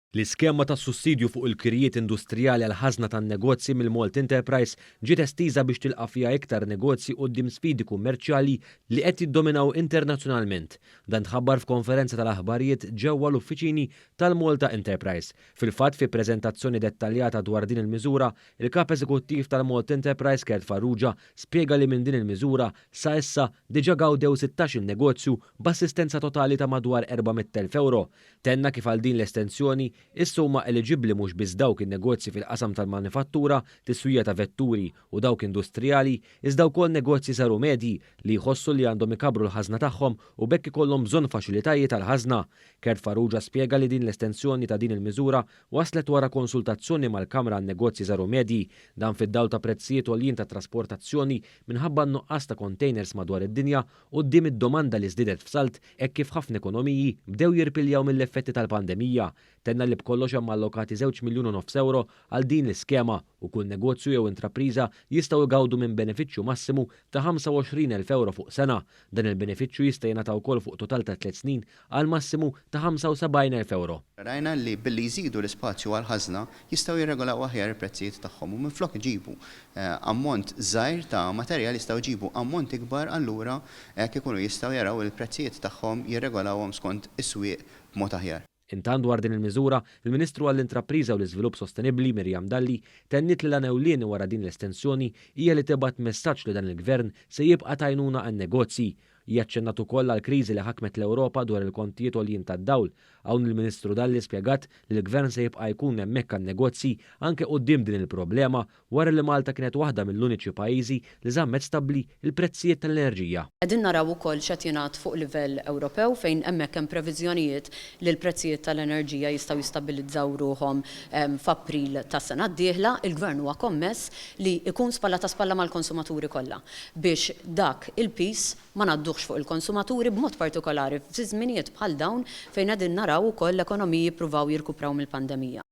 L-iskema ta' sussidju fuq il-kirjiet industrijali għall-ħażna tan-negozji mill-Malt Enterprise ġiet estiża biex tilqa' fiha iktar negozji quddiem sfidi kummerċjali li qed jiddominaw internazzjonalment. Dan tħabbar f'konferenza tal-aħbarijiet ġewwa l-uffiċini tal-Malta Enterprise. Fil-fatt, fi preżentazzjoni dettaljata dwar din il-miżura, il-Kap Eżekuttiv tal-Malt Enterprise Kurt Farrugia spjega li minn din il-miżura sa issa diġà gawdew 16-il negozju b'assistenza totali ta' madwar 400,000 ewro. Tenna kif għal din l-estensjoni, issa huma eliġibbli mhux biss dawk in-negozji fil-qasam tal-manifattura, tiswija ta' vetturi u dawk industrijali, iżda wkoll negozji żgħar u medji li jħossu li għandhom ikabbru l-ħażna tagħhom u b'hekk ikollhom bżonn faċilitajiet għall-ħażna. Kurt Farrugia spjega li din l-estensjoni ta' din il-miżura waslet wara konsultazzjoni mal-Kamra għan-Negozji Żgħar u Medji, dan fid-dawl ta' prezzijiet għoljin ta' trasportazzjoni minħabba n-nuqqas ta' kontejners madwar id-dinja quddiem id-domanda li żdiedet f'salt hekk kif ħafna ekonomiji bdew jirpiljaw mill-effetti tal-pandemija. Tenna li b'kollox hemm allokati żewġ miljun u nofs ewro għal din l-iskema u kull negozju jew intrapriża jistgħu jgawdu minn benefiċċju massimu ta' 25,000 ewro fuq sena. Dan il-benefiċċju jista' jingħata wkoll fuq total ta' tliet snin għal massimu ta' 75,000 ewro. Rajna li billi jżidu l-ispazju għall-ħażna jistgħu jirregolaw aħjar il-prezzijiet tagħhom u minflok iġibu ammont żgħir ta' materjal jistgħu jġibu ammont ikbar allura hekk ikunu jistgħu jaraw il-prezzijiet tagħhom jirregolawhom skont is-swieq b'mod aħjar. Intant dwar din il-miżura, il-Ministru għall-Intrapriża u l-Iżvilupp Sostenibbli Miriam Dalli tenniet li l-għan ewlieni wara din l-estensjoni hija li tibgħat messaġġ li dan il-Gvern se jibqa' t'għajnuna għan-negozji. Hija aċċennat ukoll għall-kriżi li ħakmet l-Ewropa dwar il-kontijiet għoljin tad-dawl. Hawn il-Ministru Dalli spjegat li l-Gvern se jibqa' jkun hemmhekk għan-negozji anke quddiem din il-problema wara li Malta kienet waħda mill-uniċi pajjiżi li żammet stabbli l-prezzijiet tal-enerġija. Qegħdin naraw ukoll x'qed jingħad fuq livell Ewropew fejn hemmhekk hemm previżjonijiet li l-prezzijiet tal-enerġija jistgħu jistabbilizzaw ruħhom f'April tas-sena d-dieħla. Il-Gvern huwa kommess li jkun spalla ta' spalla mal-konsumaturi kollha biex dak il-piż ma ngħadduhx fuq il-konsumaturi b'mod partikolari fi żminijiet bħal dawn fejn qegħdin naraw ukoll l-ekonomiji jippruvaw jirkupraw mill-pandemija.